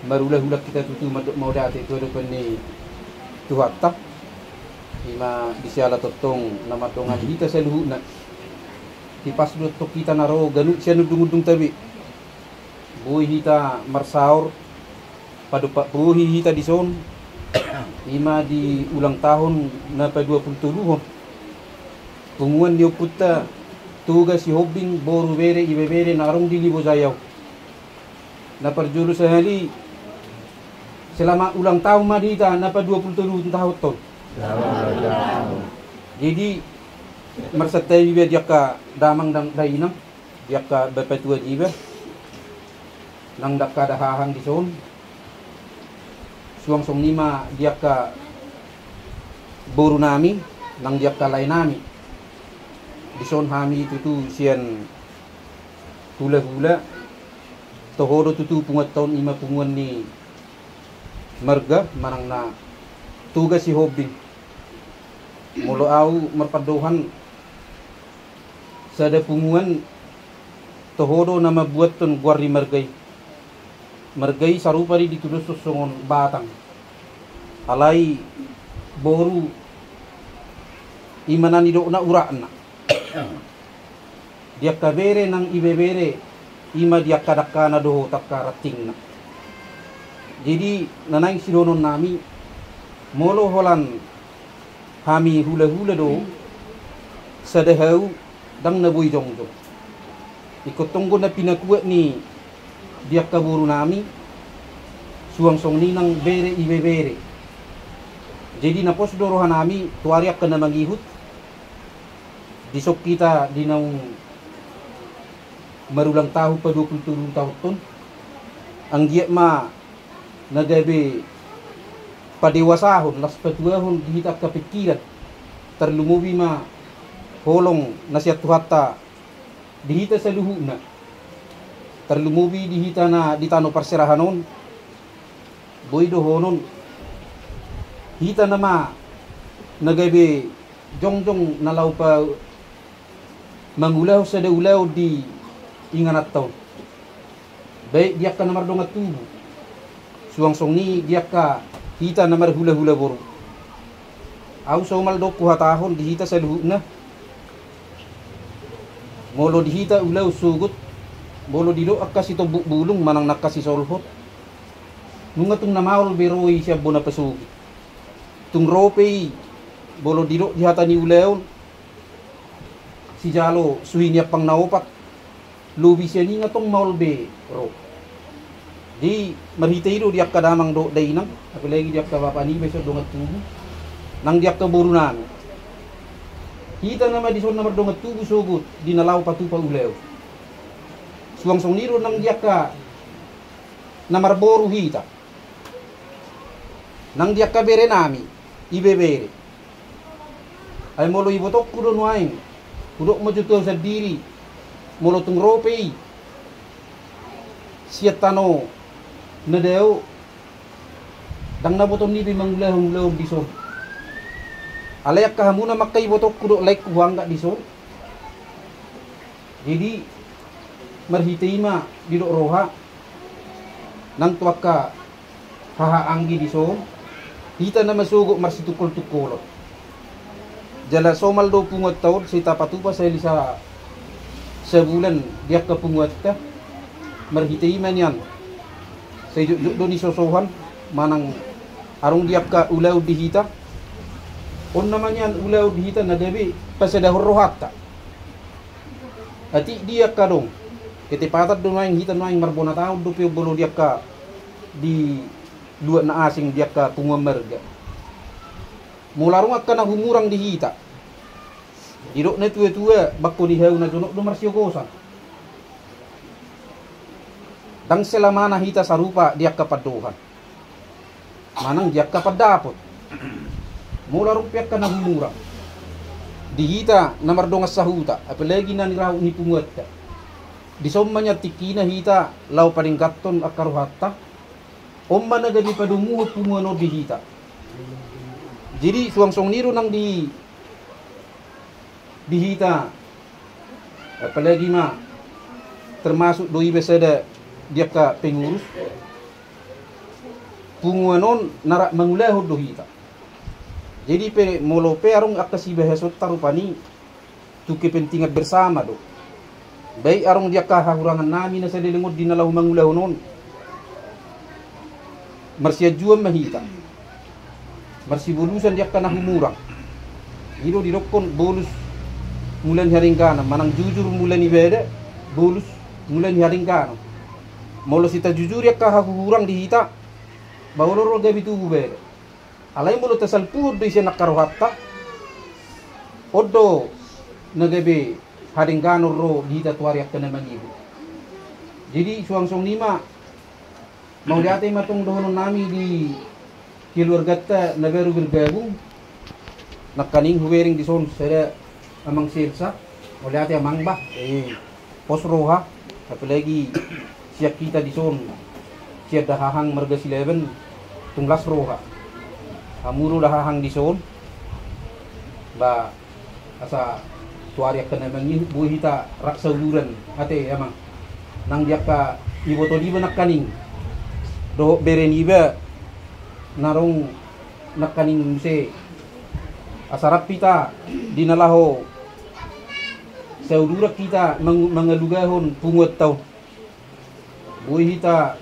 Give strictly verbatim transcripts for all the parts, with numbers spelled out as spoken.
Marhulahula hita tutu mandok mauliate tu adopan ni Tuhanta. Ima di siala tongtong na mandongani hita saluhutna. Tipas do tong hita na ro ganup sian undungundungta be. Boi hita marsaor, padompak bohi hita dison, ima di ulang tahun na paduapulutoluhon. Punguan ni ompunta Toga Sihombing boru bere ibebere na adong di Libo Jaya on. Na parjolo sahali, selamat ulang tahun ma di hita na paduapulutoluhon tahun on. Jadi, marsantabi be di angka damang dan dainang, di angka bapatua niba, nang di angka dahahang dison, suang songon i ma di angka borunami, nang di angka laenami. Dison hami tutu sian hulahula, toho do tutu punguanta on, ima punguan ni marga manang na Toga Sihombing. Molo au marpandohan, sada punguan toho do na mambuathon goar ni marga i. Marga i sarupa do i ditudoshon songon batang. Alai boru ima na nidokna uratna. Di angka bere nang ibebere, ima di angka dangkana dohot angka rantingna. Jadi, na naeng sidohononnami, molo holan hami hulahula do, sada hau ndang na boi jongjong. Ingkon tonggo na pinakuat ni di angka borunami, suang songon i nang bere ibebere. Jadi, na pos do rohanami tu ari angka na mangihut, dison hita di naung marulang tahun paduapulutolu tahun on, anggiat ma na gabe padewasahon, las patuahon di hita angka pingkiran, tarlumobi ma holong na sian Tuhanta di hita saluhutna, tarlumobi di hita na di tano parserahan on. Boi dohonon, hita nama na gabe jongjong na laho pa mangulahon sada ulaon di ingananta on, baik di angka na mardongan tubu, suang songon i di angka hita na marhulahula boru. Au somal do huhatahon di hita saluhutna. Molo di hita ulaon sogot, molo didok angka sitombuk bulung manang na angka sisolhot, nunga tung na maol be ro i sian bona pasogit. Tung ro pe i, molo didok di hata ni ulaon, sijalo suhi ni ampang na opat, lobi sian i nga tong maol be ro. Jadi, marhite i do di angka damang dohot dainang, apalagi di angka bapa niba dison dongan tubu, nang di angka borunami. Hita nama dison na mardongan tubu sogot di na laho patupa ulaon. Suang songon i do nang di angka na marboru hita. Nang di angka berenami, ibebere. Ai molo ibotongku do nuaeng, hudok ma jo tu au sandiri, molo tung ro pe i sian tano na dao, ndang na botoon i be mangulahon ulaon dison. Alai angka hamu nama angka ibotongku dohot laengku huanggap dison. Jadi, marhite i ma didok roha nang tu angka haha anggi dison, hita nama sogot marsitungkoltungkolon. Jala somal do punguanta on, sai tapatupa sahali sa, sabulan di angka punguanta, marhite i ma nian. Sai jotjot do nisosohan manang adong di angka ulaon di hita. On nama nian ulaon di hita na gabe pasadahon rohanta. Atik di angka adong, ketepatan do nuaeng hita nuaeng marbona taon dope on molo di angka di luat na asing di angka punguan marga. Molo adong angka na humurang di hita, didok na tuatua, bangko ni hau na jonok do marsiogosan. Ndang selamana hita sarupa di angka pandohan manang di angka pandapot. Molo adong pe angka na humurang di hita na mardongan sahuta, apalagi na nirahut ni punguanta, dison ma nian tingkina hita laho padengganhon angka rohanta. On ma na gabe padomuhon punguan on di hita. Jadi, suang songon i do nang di, di hita, apalagi ma termasuk do iba sada di angka pengurus. punguan on na rap mangulahon do hita. Jadi pe molo pe adong angka sibahasonta rupani tu kepentingan bersama do. Baik adong di angka hahurangan nami na saleleng on di na laho mangulahon on, marsianjuan ma hita. Marsibolusan di angka na humurang. I do didokkon bolus mula ni hadengganon, manang jujur mula ni bada, bolus mula ni hadengganon. Molo sitajujuri angka hahuhurang di hita, ba olo ro gabe tubu bada. Alai molo tasalpuhon do i sian angka rohanta, on do na gabe hadengganon ro di hita tu ari angka na mangihut. Jadi suang songon i ma, mauliate ma tong dohonon nami di keluarganta na baru bergabung. Nangkaning hubereng dison sada amang Selsa. Mauliate amang bah. Eh, pos roha. Apalagi sian hita dison, sian dahahang marga Silaban, tung las roha. Hamu do dahahang dison. Ba asa tu ari angka na mangihut boi hita rap sauduran ate amang. Nang di angka iboto niba nangkaning dohot bere niba na adong nangkaning muse, asa rap hita di na laho sauduran hita mang-, mangalugahon punguanta on. Boi hita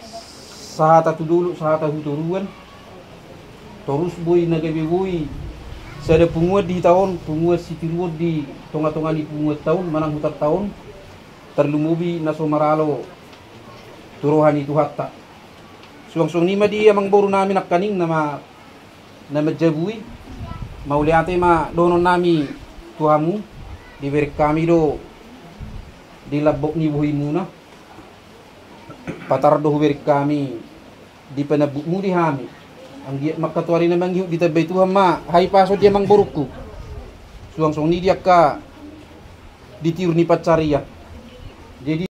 sahata tu dolok, sahata tu toruan. Torus boi na gabe boi sada punguan di hita on, punguan sitiruon di tonga-tonga ni punguanta on manang hutanta on, tarlumobi na so maralo tu roha ni Tuhanta. Suang songon i ma di amang boru nami nangkaning na ma-, na manjabui. Mauliate ma dohonon nami tu hamu. Dibereng hami do di lambok ni bohimuna. Patar do hubereng hami di panambutmu di hami. Anggiat ma angka tu ari na mangihut ditambai Tuhan ma hahipason di amang borungku. Suang songon i di angka di tiur ni pansarian. Jadi